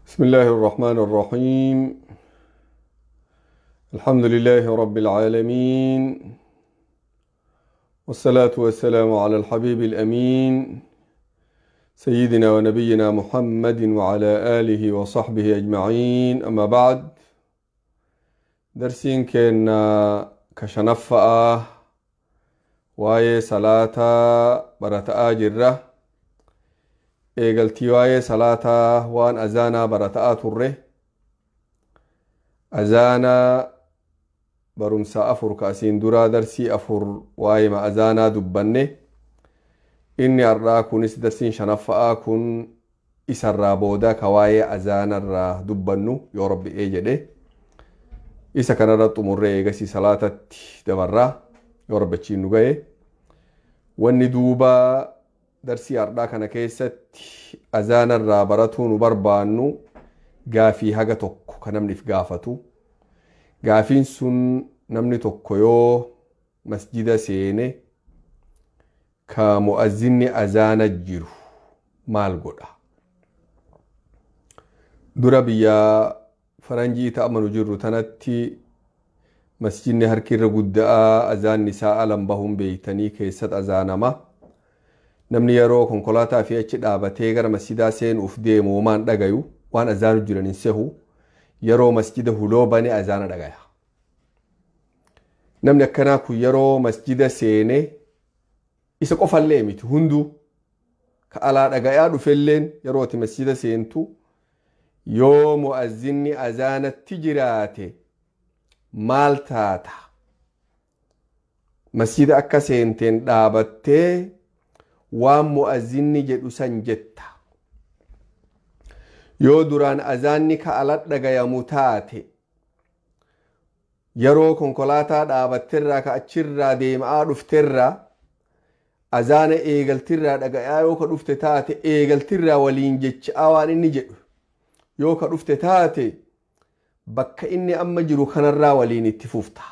بسم الله الرحمن الرحيم. الحمد لله رب العالمين، والصلاة والسلام على الحبيب الأمين سيدنا ونبينا محمد وعلى آله وصحبه أجمعين. أما بعد، درسين كنا كشنفأ واي صلاة برتاء جرة eegaltii waa'ee salaataa waan azaanaa barata'aa turre. Azaanaa barumsa 4 ka asiin duraa darsii 4 waa'ee azaanaa dubbanne. Inni har'aa kunis darsiin 5ffa'aa kun isarraa booda ka waa'ee azaanarraa dubbannu yoo Rabbi ee jedhe isa kanarra xumurree eegasii salaatatti dabarraa yoo Rabbi achiin nu ga'e. Wanni duuba darsii har'aa kana keessatti azaanarraa baratuu nu barbaannu gaafii haga tokko ka namni if gaafatu. Gaafiin sun namni tokko yoo masjida seene ka mu'azzinni azaana jiru maal godha? Dura biyya faranjii ta'amanu jirru tanatti masjidni harki irra guddaa azaanni isaa alan bahuun beeytanii keessatti azaanama. Namni yeroo konkolaataa fi achi dhaabatee gara masjidaa seenuuf deemu waan dhagayu waan azaanu jiran hin sehu. Yeroo masjida huloo bane azaana dhagaya. Namni akkanaa kun yeroo masjida seene isa qofallee miti, hunduu ka alaa dhagayaa dhufelleen yeroo ati masjida seentu yoo mu'azzinni azaanatti jiraate maal taata? Masjida akka seenteen dhaabattee waan mu'azzinni jedhu san jetta. Yoo duraan azaanni ka ala dhagayamu taate yeroo konkolaataa dhaabatterraa ka achirraa deemaa dhufterraa azaana eegaltirraa dhagayaa yoo ka dhufte taate eegaltirraa waliin jechaa waan inni jedhu yoo ka dhufte taate bakka inni amma jiru kanarraa waliin itti fufta.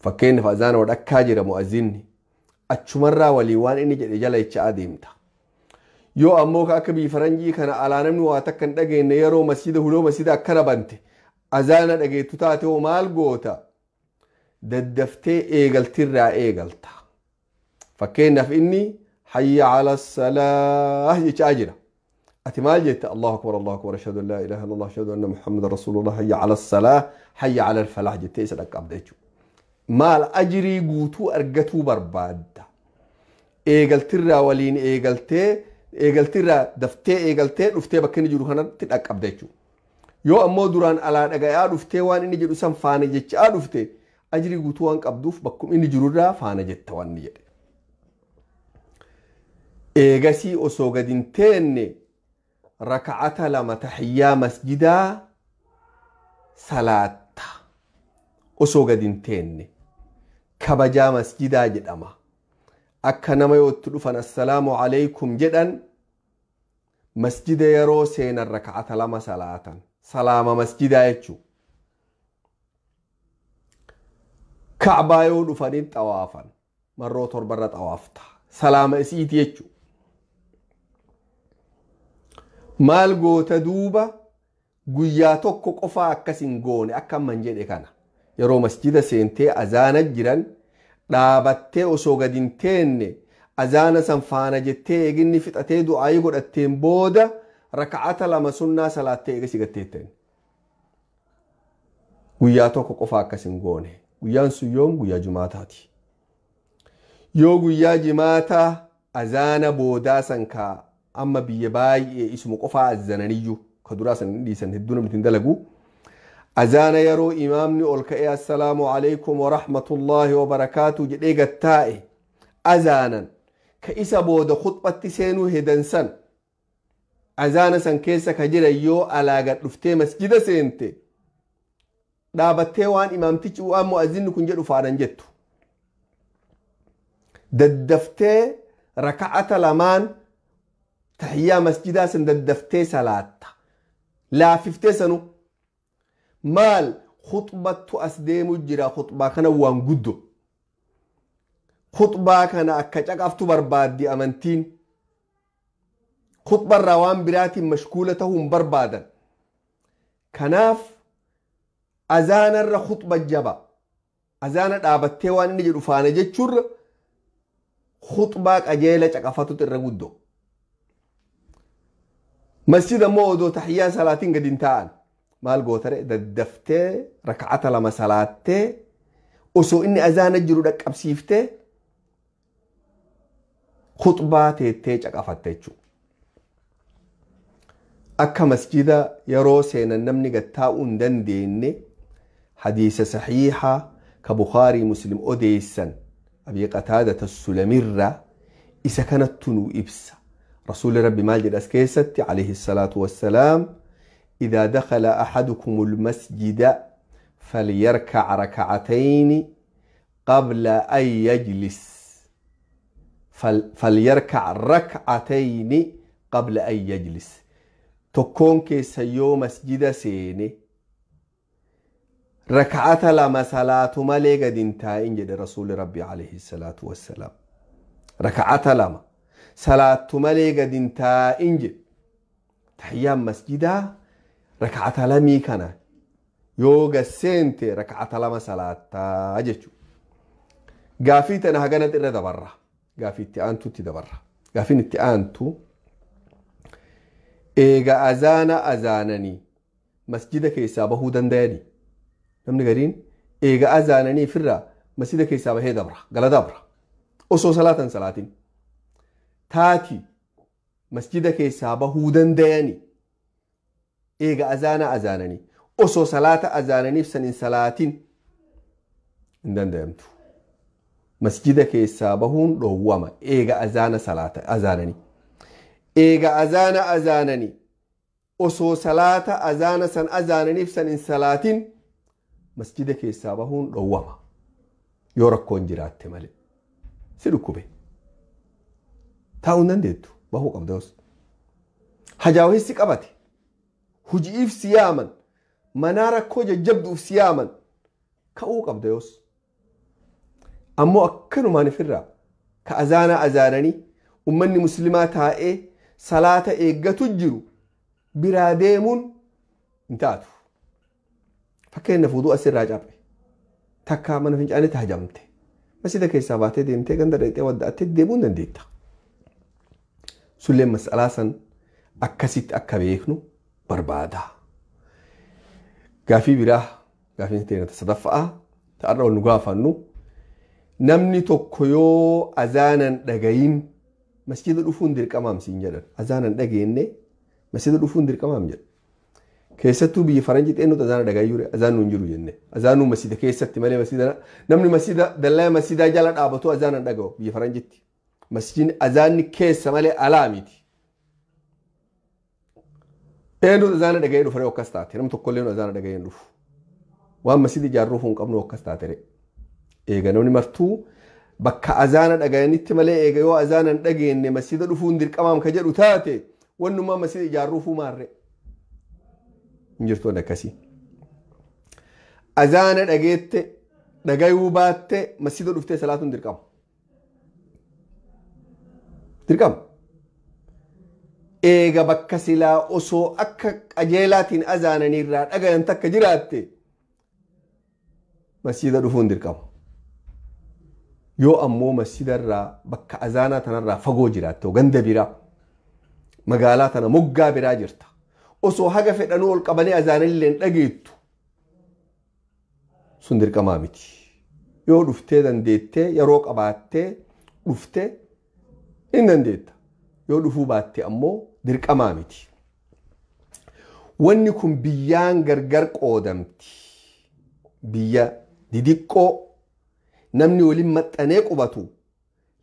Fakkeenyaaf azaana wadhakkaa jira mu'azzinni achumarraa walii waan inni jedhe jala jechaa adeemta. Yoo ammoo ka akka biyya faranjii kana alaa namni waa takka hin dhageenye yeroo masjida huloo masjida akkana bante azaana dhageettu taate hoo maal goota? Daddaftee eegaltirraa eegalta. Fakkeenyaaf inni hayya ala salaah jechaa jira. Ati maal jetta? Allahu akbar, Allahu akbar, ashhadu an laa ilaaha illallah, ashhadu anna Muhammadan rasuulullah, hayya ala salaah, hayya ala falaah jettee isa dhaqqabda jechuudha. Maal ajrii guutuu argatuu barbaadda? Eegaltirraa waliin eegaltee eegaltirraa daftee eegaltee dhuftee bakka inni jiru kanatti dhaqqabda jechuudha. Yoo ammoo duraan alaa dhagayaa dhuftee waan inni jedhu san faana jechaa dhufte ajrii guutuu waan qabduuf bakkuma inni jirurraa faana jetta waan inni jedhe. Eegasii osoo gad hin teenne raka'ata 2 tahiyyaa masjidaa salaatta. Osoo gad hin teenne kabajaa masjidaa jedhama. Akka nama yoo itti dhufan assalaamu alaykum jedhan masjida yeroo seenan raka'ata 2 salaatan. Salaama masjidaa jechuu. Ka'baa yoo dhufaniin xawaafan marroo 7 irra xawaafta. Salaama isiiti jechuu. Maal goota duuba? Guyyaa tokko qofaa akkas hin goone akka amman jedhe kana. Yeroo masjida seentee azaana jiran dhaabattee osoo gad hin teenne azaana san faana jettee eeginni fixatee du'aayii godhatteen booda raka'ata 2 sunnaa salaattee eegasii gatteetteen. Guyyaa tokko qofaa akkas hin goone. Guyyaan sun yoom? Guyyaa jumaataati. Yoo guyyaa jimaataa azaana boodaa san kaa amma biyya baay'ee isuma qofaa azananiyyuu ka duraa san hin dhiisan hedduu namni hin dalagu. Azaana yeroo imaamni ol ka'ee assalaamu alaykum wa rahmatullahi wa barakaatu jedhee gattaa'e azaanan ka isa booda khutbatti seenuu hedansan azaana san keessa ka jira yoo alaa gad dhuftee masjida seente dhaabattee waan imaamtichi waan mu'azzinni kun jedhu faanan jettu. Daddaftee raka'ata 2 tahiyyaa masjidaa san daddaftee salaatta. Laafiftee sanu maal khutbattu as deemu jira. Khutbaa kana waan guddo. Khutbaa kana akka caqaftu barbaaddi amantiin. Khuxbarraa waan biraatiin mashkuula ta'uu hin barbaadan. Kanaaf azaanarra khuxba jaba. Azaana dhaabattee waan inni jedhu faana jechuurra khuxbaa qajeela caqafatutu irra guddoo. Masjida immoo odoo tahiyyaan salaatiin gadi hin taa'an. Maal gootare daddaftee raka'ata lama salaattee osoo inni azaana jiru dhaqqabsiiftee khuxbaa teettee caqafatte jechuudha. Akka masjida yeroo seenan namni gad taa'uu hin dandeenye hadiisa sahiihaa ka Bukaarii Muslim odeessan Abii Qataadata Sulamirraa isa kanattu nu ibsa. Rasuulli Rabbi maal jedha as keessatti alayhi salaatu wassalaam إذا دخل أحدكم المسجد فليركع ركعتين قبل أن يجلس فليركع ركعتين قبل أن يجلس. تكون كيس يو مسجد سيني ركعة لما صلاة مليغة دينتاين جد رسول ربي عليه الصلاة والسلام. ركعة لما صلاة مليغة دينتاين جد تحيام مسجدها ركعة لمي كان يوغا سنتي ركعة لما صلاة أجتشو قافيت أنا هجنت إلا دبرة قافيت أنتو تدبرة قافين أنتو إيجا أزانا أزانني مسجدك يسابه دنداني نمني قرين إيجا أزانني فرا مسجدك يسابه هي دبرة قال دبرة أصو صلاة صلاتين تاتي مسجدك يسابه دنداني إيجا أزانا أزانني أصو صلاة أزانني في سنين صلاتين دندمتو مسجدك يسابهون روما إيجا أزانا صلاة أزانني إيجا أزانا أزانني أصو صلاة أزانا سن أزانني في سنين صلاتين مسجدك يسابهون روما يوركون جرات مالي سيركوبي تاون دندتو بهو قبدوس حجاوي سيقبتي hujiif siyaaman manaa rakkoo jajjabduuf siyaaman ka'uu qabda yoos. Ammoo akkanumaan ifirraa ka azaana azaananii ummanni muslimaa taa'ee salaata eeggatu jiru biraa deemuun hin taatu. Fakkeenyaaf wudu'a asirraa cabbe takka mana fincaanitti hajamte masjida keessaa baatee deemtee ganda dhaqxee wadda'attee deemuu hin dandeetta. Sulleen mas'alaa san akkasitti akka beeknu barbaada. Gaafii biraa gaafiin teenya sadaffaa ta'arra ol nu gaafannu namni tokko yoo azaanan dhagayin masjida dhufuun dirqamaam siin jedhan azaanan dhageenye masjida dhufuun dirqamaam jedhan. Keessattuu biyya faranjii xeennutu azaana dhagayyuu azaannu hin jiru jenne azaannu masjida keessatti malee masjida namni masjida dallaa masjidaa jala dhaabatu azaanan dhaga'u biyya faranjitti masjidni azaanni keessa malee alaa miti. Eenyutu azaana dhaga'ee dhufa ree akkas taate namni tokkollee azaana dhaga'ee hin dhufu waan masjida ijaarruuf hin qabnu akkas taate ree eega namni martuu bakka azaana dhaga'anitti malee eega yoo azaana hin dhageenye masjida dhufuun dirqamaam ka jedhu taate wannummaa masjida ijaarruufuu maarree hin jirtu waan akkasii. Azaana dhageette dhagayuu baatte masjida dhuftee salaatuun dirqama. Dirqama. Eega bakka silaa osoo akka qajeelaatiin azaananiirraa dhagayan takka jiraatte masjida dhufuun dirqama. Yoo ammoo masjidarraa bakka azaanaa tanarraa fagoo jiraatte ganda biraa magaalaa tana moggaa biraa jirta. Osoo haga fedhanuu ol qabanii azaanillee hin dhageettu sun dirqamaa miti. Yoo dhuftee dandeettee yeroo qabaattee dhuftee hin dandeetta. Yoo dhufuu baatte ammoo dirqamaa miti. Wanni kun biyyaan gargar qoodamti. Biyya didiqqoo namni waliin maxxanee qubatu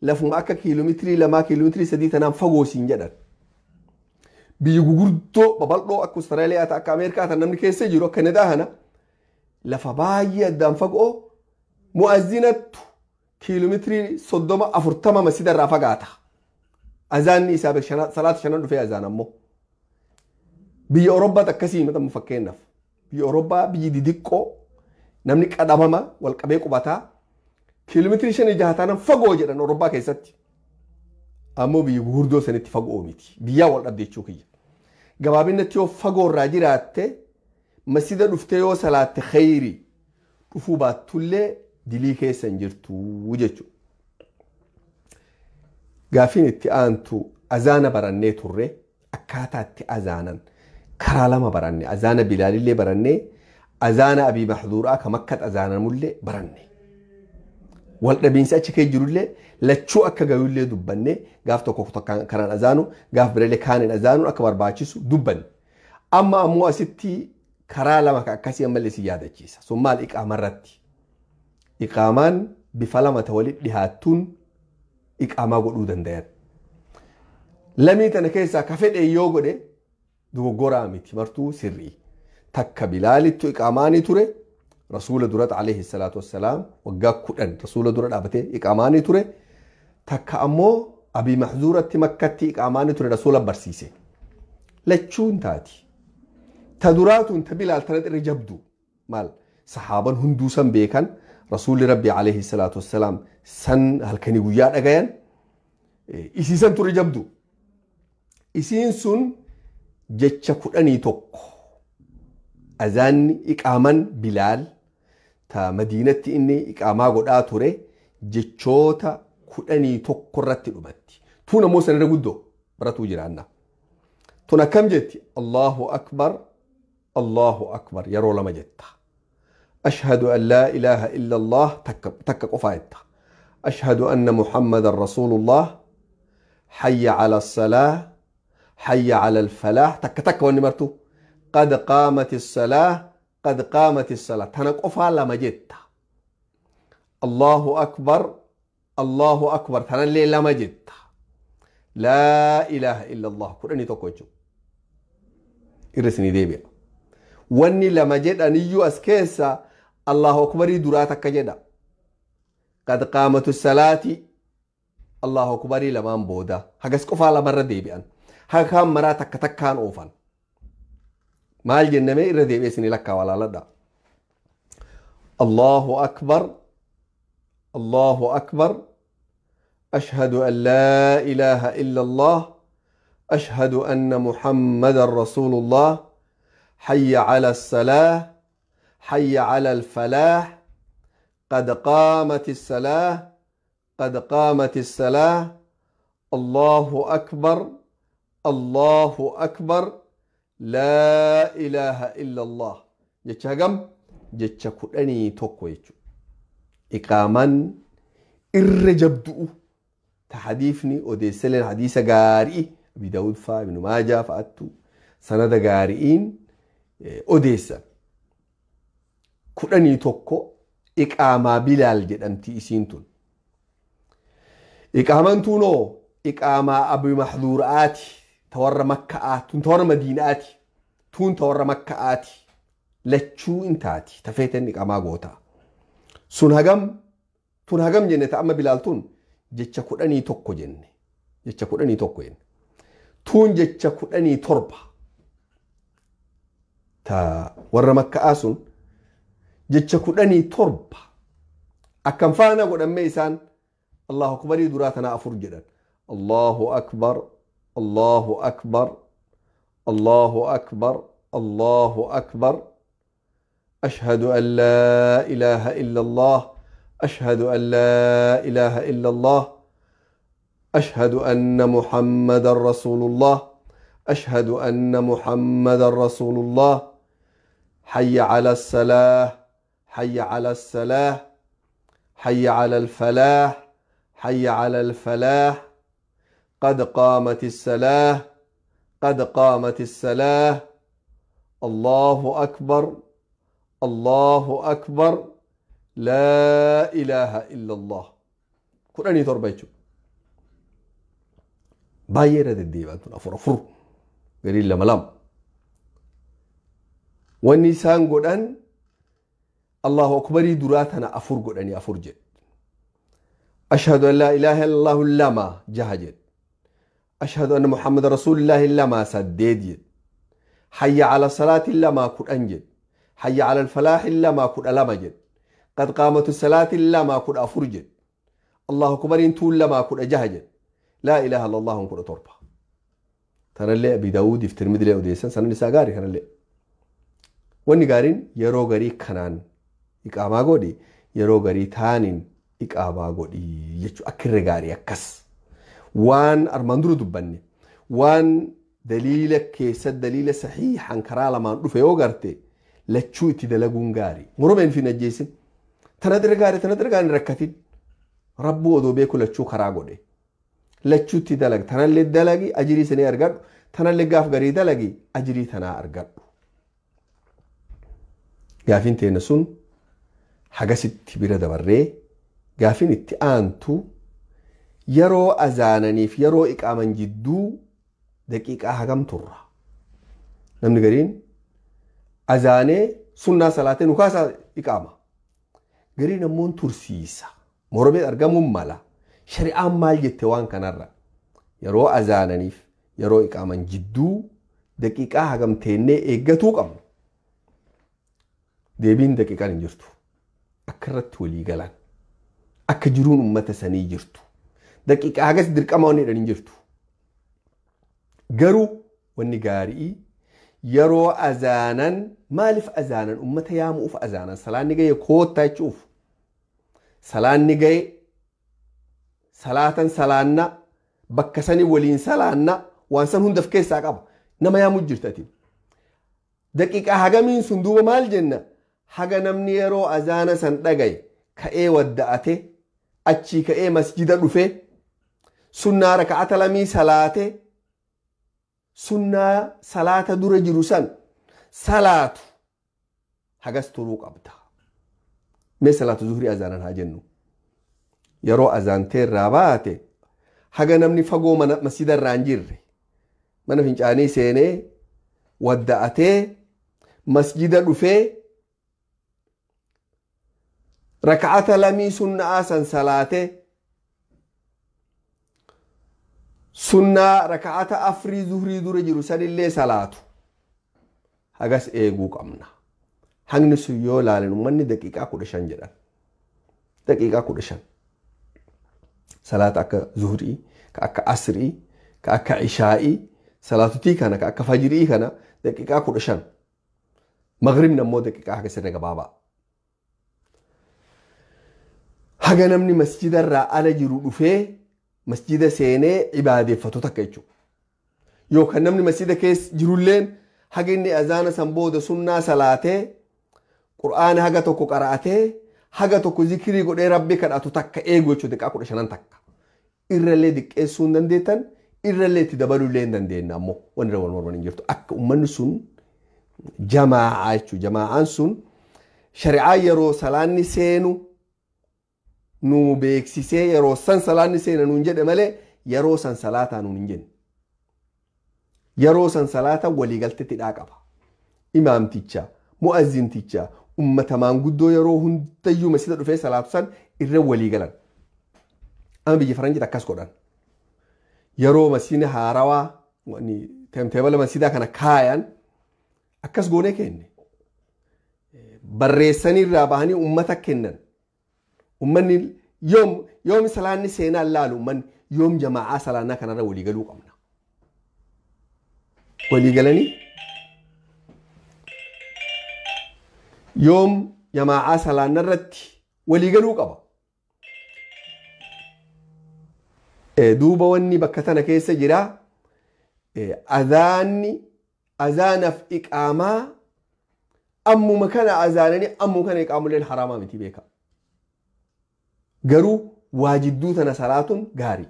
lafuma akka kiiloomeetirii 2 kiiloomeetirii 3 tanaan fagoo siin jedhan. Biyyi gurguddoo babal'oo akka Austraaliyaa ta'a akka Ameerikaa ta'a namni keessa jiru akka Kanadaa kana lafa baay'ee addaan fagoo mu'azzinattu kiiloomeetirii 30 40 masjida irraa fagaata. Azaanni isaa salaata shanan dhufee azaan ammoo. Biyya Awurooppaa akkasii himatamu fakkeenyaaf. Biyya Awurooppaa biyyi didiqqoo namni qadhamama wal qabee qubataa kiiloomeetirii 5 6 taanaan fagoo jedhan Awurooppaa keessatti. Ammoo biyyi gurguddoo sanitti fagoo miti. Biyyaa wal dhabde jechuu kiyya. Gabaabinatti yoo fagoo irraa jiraatte masjida dhuftee yoo salaatte khayri dhufuu baattullee dilii keessa hin jirtu jechuudha. Gaafiin itti aantu azaana barannee turre akkaataa itti azaanan karaa lama baranne azaana Bilaalillee barannee azaana Abii Mahduuraa ka Makkat azaanamullee baranne. Wal dhabiinsi achi kee jirullee lachuu akka gayullee dubbanne gaaf tokko karaan azaanu gaaf birallee kaaniin azaanuun akka barbaachisu dubbanne. Amma ammoo asitti karaa lama ka akkasii ammallee si yaadachiisa. Sun maal iqaamarratti? Iqaamaan bifa lama ta walitti dhihaattuun iqaamaa godhuu dandayan. Lamii tana keessaa ka fedhe yoo godhe dogoggoraa miti martuu sirrii. Takka Bilaalittu iqaamaanii ture rasuula duratti alayhi salaatu wassalaam waggaa 10 rasuula dura dhaabatee iqaamaanii ture. Takka ammoo Abii Mahzuuratti Makkatti iqaamaanii ture rasuula barsiise. Lachuun taati. Ta duraatuun ta Bilaal tana irra jabdu maal sahaaban hunduu san beekan rasuulli rabbi alayhi salaatu wassalaam san halkanii guyyaa dhagayan isiisan ture jabdu. Isiin sun jecha 11 azaanni iqaaman Bilaal ta Madiinatti inni iqaamaa godhaa ture jechoota 11 irratti dhumatti. Tun ammoo san irra guddoo baratuu jiraanna. Tun akkam jetti? Allahu akbar Allahu akbar yeroo lama jetta. Ashhadu an laa ilaaha illa Allah takka qofaa jetta. Ashhadu anna Muhammadan Rasuulullah hayya ala salaa hayya ala alfalaah takka takka wanni martu. Qad qaamati salaa qad qaamati salaa tana qofaa lama jetta. Allahu akbar Allahu akbar tanallee lama jetta. Laa ilaaha illa Allah 11 jechuudha. Irra isinii deebi'a. Wanni lama jedhaniyyuu as keessa Allahu akbarii duraa takka jedha. Qad qaamatu salaati Allahu akbarii lamaan booda hagas qofaa lamarra deebi'an. Haga kaan maraa takka takkaan oofan. Maal jennamee irra deebi'ee isinii lakkaa walaaladha. Allahu akbar Allahu akbar ashhadu an laa ilaaha illa Allah ashhadu anna Muhammadan Rasuulullah hayya ala salaah hayya ala alfalaah qad qaamati salaah qad qaamati salaah Allahu akbar Allahu akbar laa ilaaha illa Allah. Jecha hagam? Jecha 11 jechuudha. Iqaamaan irra jabdu'u ta hadiifni odeessaleen hadiisa gaarii Abi Daawud fa'aa Ibnu Maajaa fa'attu sanada gaari'iin odeessan. 11 iqaamaa Bilaal jedhamti isiin tun. Iqaamaan tunoo iqaamaa Abi Mahduuraati ta warra Makka'aa tun ta warra Madiinaati tun ta warra Makka'aati lachuu in taati ta feeten iqaamaa goota. Sun hagam tun hagam jenne ta amma Bilaal tun jecha 11 jenne jecha 11 jenne tun jecha 17 ta warra Makka'aa sun jecha 17 akkam faana godhamme isaan Allahu akbarii duraa tanaa 4 jedhan. Allahu akbar Allahu akbar Allahu akbar Allahu akbar ashhadu an laa ilaaha illa Allah ashhadu an laa ilaaha illa Allah ashhadu anna Muhammadan Rasuulullah ashhadu anna Muhammadan Rasuulullah hayya ala salaah hayya ala salaah hayya ala alfalaah hayya ala alfalaah qad qaamati salaah qad qaamati salaah Allahu akbar Allahu akbar laa ilaaha illa Allah. 17 jechuudha. Baay'ee irra deddeebi'an tun 4 4 gariin 2 2. Wanni isaan godhan Allahu akbarii duraa tana 4 godhanii 4 jedhu. Ashhadu an laa ilaaha illallahu 2 6 jedhu. Ashhadu anna Muhammadan Rasuulullaahi 2 8 jedhu. Hayya ala salaati 2 10 jedhu. Hayya ala alfalaahi 2 12 jedhu. Qad qaamatu salaati 2 14 jedhu. Allahu akbariin tuun 2 16 jedhu. Laa ilaaha illallah 17. Tanallee Abi Daawudiif Tirmidilee odeessan sanan isaa gaarii kanallee. Wanni gaariin yeroo garii kanaan iqaamaa godhi yeroo garii taaniin iqaamaa godhi jechuudha akka irra gaarii akkas. Waan armaan dura dubbanne waan daliila keessa daliila saxiixan karaa lamaan dhufe yoo garte lachuu itti dalaguun gaarii. Moromeen fi ajjeesin. Tana irra gaarii tana irra gaarii rakkatin. Rabbuu odoo beeku lachuu karaa godhe. Lachuu itti dalagi tanallee dalagi ajirii sanii argadhu tanallee gaaf garii dalagi ajirii tanaa argadhu. Gaafiin teenya sun hagasitti bira dabarree gaafiin itti aantu yeroo azaananiif yeroo iqaaman jidduu daqiiqaa hagam turra. Namni gariin azaanee sunnaa salaatee nu kaasaa iqaama. Gariin ammoo tursiisa. Moromee argamuun mala. Shari'aan maal jette waan kanarra? Yeroo azaananiif yeroo iqaaman jidduu daqiiqaa hagam teennee eeggatuu qabnu. Deebiin daqiiqaan hin jirtu. Akka irratti walii galan. Akka jiruun uummata sanii jirtu. Daqiiqaa hagas dirqama wanni jedhan hin jirtu. Garuu wanni gaarii yeroo azaanan maaliif azaanan uummata yaamuuf azaanan salaanni gahe koottaa jechuuf. Salaanni gahe salaatan salaanna bakka sanii waliin salaanna waan san hundaaf keessaa qaba. Nama yaamuu jirti ati. Daqiiqaa hagamiin sun duuba maal jenna? Haga namni yeroo azaana san dhagaye ka'ee wadda'ate achii ka'ee masjida dhufe sunnaa raka'ata lamii salaate sunnaa salaata dura jiru san salaatu hagas turuu qabda. Mee salaatu zuhrii azaanan haa jennu. Yeroo azaantee irraa baate haga namni fagoo mana masjida irraa hin jirre mana fincaanii seenee wadda'atee masjida dhufee raka'ata lamii sunnaa san salaate sunnaa raka'ata afrii zuhrii dura jiru sanillee salaatu hagas eeguu qabna. Hangni sun yoo ilaalan uummanni daqiiqaa 15 jedhan. Daqiiqaa 15. Salaata akka zuhrii, ka akka asrii, ka akka ishaa'ii, salaatutii kana ka akka fajirii kana daqiiqaa 15. Maghribni ammoo daqiiqaa haga sirna gabaabaa. Haga namni masjida irraa ala jiru dhufee masjida seenee ibaadeeffatu takka jechuudha. Yookaan namni masjida keessa jirulleen haga inni azaana san booda sunnaa salaatee qur'aana haga tokko qara'atee haga tokko zikirii godhee rabbi kadhatu takka eegu jechuudha daqiiqaa 15 takka. Irrallee diqqeessuu hin dandeettan irrallee itti dabaluu hin dandeenye ammoo wanni irra wal morman hin jirtu. Akka uummanni sun jamaa'aa jechuudha. Jamaa'aan sun shari'aa yeroo salaanni seenu nu beeksisee yeroo san salaanni seena nuun jedhe malee yeroo san salaataa nuun hin jenne. Yeroo san salaata waliigalteetti dhaa qaba. Imaamticha, mu'azzinticha, ummata maanguddoo yeroo hundayyuu masjida dhufee salaatu san irra waliigalan. Amma biyya faranjiitti akkas godhan. Yeroo masjidni haarawaa teemteebala masjidaa kana kaayan akkas goonee kenne. Barreessanii irraa bahanii ummata kennan. Uummanni yoom salaanni seenaa laalu uummanni yoom jamaa'aa salaannaa kanarra waliigaluu qabna. Waliigalanii yoom jamaa'aa salaannaa irratti waliigaluu qaba. Duuba wanni bakka tana keessa jira azaanni azaanaaf iqaamaa ammuma kana azaananii ammuma kana iqaamuleen haraamaa miti beeka. Garuu waajidduu tana salaatuun gaarii.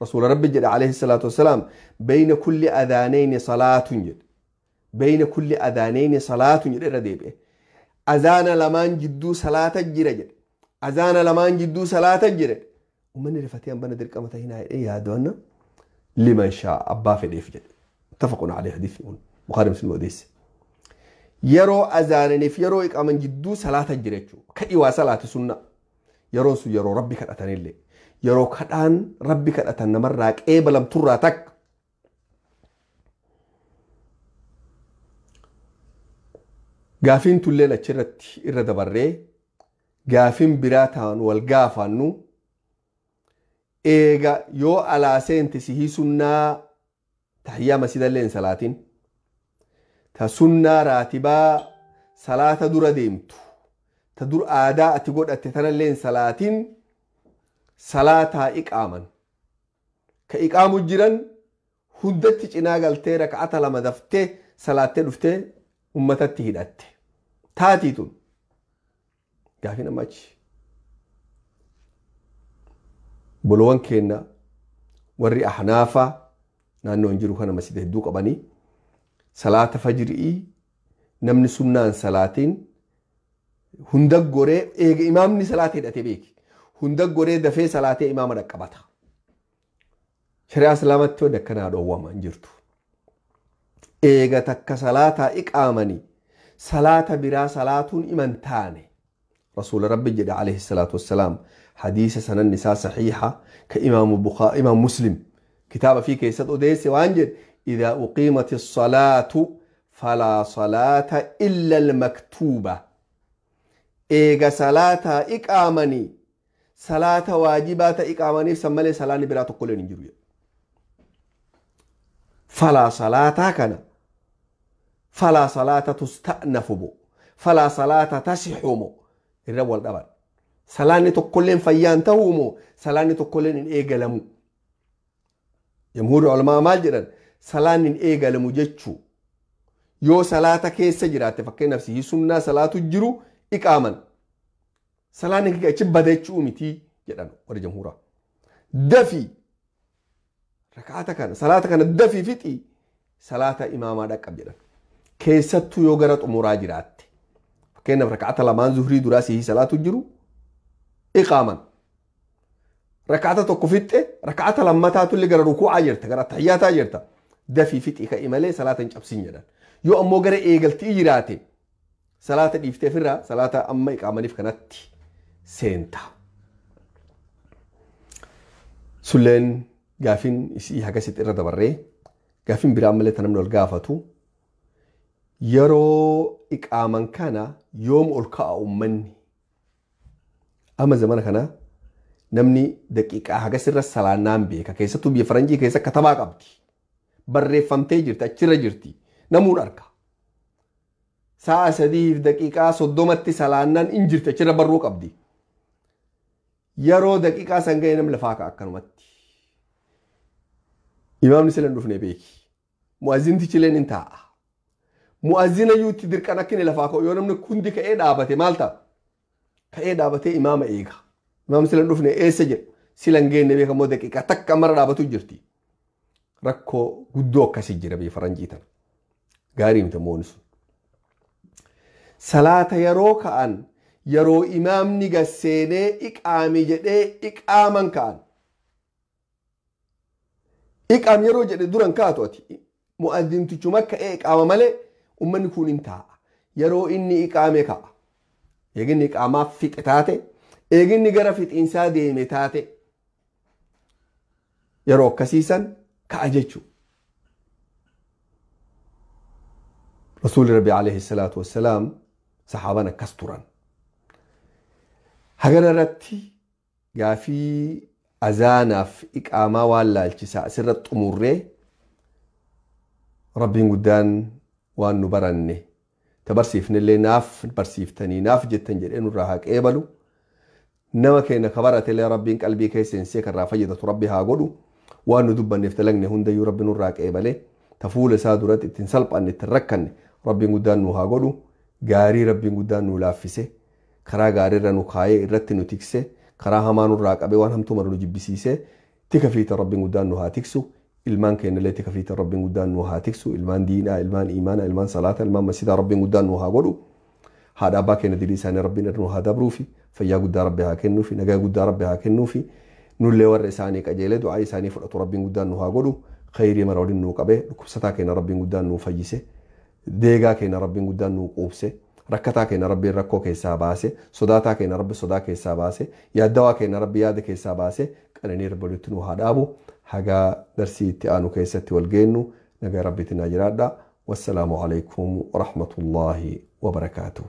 Rasuula Rabbi jedha alayhi salaatu wassalaam bayna kulli adhaanayni salaatun jedhe. Bayna kulli adhaanayni salaatun jedhe irra deebi'e. Azaana lamaan jidduu salaata jira jedhe. Azaana lamaan jidduu salaata jira. Uummanni rifatee hambana dirqama ta'inaa jedhee yaadoonna liman shaa abbaa fedheef jedhe. Muttafaqun alayhi hadiisni kun Bukhari Muslim odeesse. Yeroo azaananiif yeroo iqaaman jidduu salaata jira jechuudha. Kadhii waa salaati sunna. Yeroon sun yeroo rabbi kadhatanillee. Yeroo kadhaan rabbi kadhatan namarraa qeebalamturraa takka. Gaafiin tulleen achirratti irra dabarree gaafiin biraa ta'an wal gaafannu Eega yoo alaa seente sihii sunnaa tahiyyaa masjidallee hin salaatin. Ta sunnaa raatibaa salaata dura deemtu. Ta dur aadaa ati godhatte tanallee hin salaatin salaataa iqaaman. Ka iqaamu jiran hundatti cinaa galtee raka'ata lama daftee salaattee dhuftee ummatatti hidhatte. Taatii tun gaafii nama achi. Bolowan keenna warri ahnaafaa naannoo hin jiru kana masjida hedduu qabanii salaata fajri'ii namni sunnaan salaatiin hunda goree eega imaamni salaata hidhatee beeki. Hunda goree dafee salaatee imaama dhaqqabata. Shari'aa islaamatti wanni akkanaa dhoowwama hin jirtu. Eega takka salaataa iqaamanii salaata biraa salaatuun iman taane. Rasuula Rabbi jedha alayhi salaatu wassalaam hadiisa sanan isaa saxiixa ka imaamu Bukhari imaam Muslim kitaaba fi keessatti odeesse waan jedhe إذا أقيمت الصلاة فلا صلاة إلا المكتوبة. إيغا صلاة إقامني صلاة واجبات إقامني سمالي صلاة برا تقول نجرو فلا صلاة كان فلا صلاة تستأنف بو فلا صلاة تصح مو الرب والدبر صلاة تقولين فيان تهومو صلاة تقولين إيغلمو. جمهور العلماء مال جران صلاة إيغلمو جتشو yoo salaata keessa jiraatte fakkeenyaaf sihii sunnaa salaatu jiru iqaaman salaanni kee achi bada jechuu miti jedhan warri jamhuuraa. Dafii rakaata kana salaata kana dafii fixii salaata imaamaa dhaqqab jedhan. Keessattuu yoo gara xumuraa jiraatte fakkeenyaaf rakaata lamaan zuhrii duraa sihii salaatu jiru iqaaman rakaata tokko fixxe rakaata lammataatullee gara rukuu'aa jirta gara tahiyyaataa jirta dafii fixii ka'i malee salaata hin cabsin jedhan. Yoo ammoo gara eegaltii jiraate salaata dhiiftee ofirraa salaata amma iqaamaniif kanatti seenta. Sulleen gaafiin isii hagasitti irra dabarree gaafiin biraa ammallee tan namni ol gaafatu yeroo iqaaman kana yoom ol ka'a uummanni? Amma zamana kana namni daqiiqaa hagasirra salaannaan beeka keessattuu biyya faranjii keessa katabaa qabdi. Barreeffamtee jirti achirra jirti. Namuun arga. Sa'a 3:30 salaannaan in jirti achirra barruu qabdi. Yeroo daqiiqaa san ga'e namni lafaa ka'a akkanumatti. Imaamni sila hin dhufne beeki. Mu'azzintichi illee ni taa'a. Mu'azzina iyyuu itti dirqan akka inni lafaa ka'u yoo namni hundi ka'ee dhaabate maal ta'a? Ka'ee dhaabatee imaama eega. Imaamni sila hin dhufne eessa jedhu sila hin geenne beekamoo daqiiqaa takka mara dhaabatu jirti. Rakkoo guddoo akkasii jira biyya faranjii tana. Gaarii miti mooni sun. Salaata yeroo ka'an yeroo imaamni gasseenee iqaami jedhee iqaaman ka'an. Iqaam yeroo jedhe duran kaatu ati mu'azzintichuma ka'ee iqaama malee uummanni kun hin taa'a. Yeroo inni iqaame ka'a. Eeginni iqaamaa fixe taate eeginni gara fixiinsaa deeme taate yeroo akkasiisan ka'a jechuudha. Rasuulli Rabbi alayhi salaatu wassalaam saxaaban akkas turan. Hagana irratti gaafii azaanaaf iqaamaa waan laalchisaa asirra xumurree Rabbiin guddaan waan nu baranne ta barsiifnellee naaf barsiiftanii naaf jettan jedhee nurraa haa qeebalu. Nama keenya ka baratellee Rabbiin qalbii keessa seensee karraa fayyadatu Rabbi haa godhu. Waan nu dubbanneef dalagne hundayyuu Rabbi nurraa qeebalee ta fuula isaa duratti ittiin salphanne ittiin rakkanne Rabbiin guddaan nu haa godhu. Gaarii Rabbiin guddaan nu laaffise karaa gaariirra nu kaayee irratti nu tikse karaa hamaa nurraa qabee waan hamtuu maru nu jibbisiise tika fiita Rabbiin guddaan nu haa tiksu. Ilmaan keenyallee tika fiita Rabbiin guddaan nu haa tiksu. Ilmaan diinaa, ilmaan iimaanaa, ilmaan salaataa, ilmaan masjidaa Rabbiin guddaan nu haa godhu. Haadha abbaa keenya dilii isaanii Rabbiin irra nu haa dabruufi fayyaa guddaa Rabbi haa kennuufi nagaa guddaa Rabbi haa kennuufi nullee warra isaanii qajeelee du'aa isaanii fudhatu Rabbiin guddaan nu haa godhu. Khayrii mara waliin nuu qabee dhukkubsataa keenya Rabbiin guddaan nuu fayyise deegaa keenya Rabbiin guddaan nuu quubse rakkataa keenya Rabbiin rakkoo keessaa baase sodaataa keenya Rabbi sodaa keessaa baase yaaddawaa keenya Rabbi yaada keessaa baase qananii Rabbi walitti nuu haa dhaabu. Hagaa darsii itti aanu keessatti wal geennu nagaa Rabbiitiin naa jiraadha. Wassalaamu alaikum warahmatullaahi wabarakaatuh.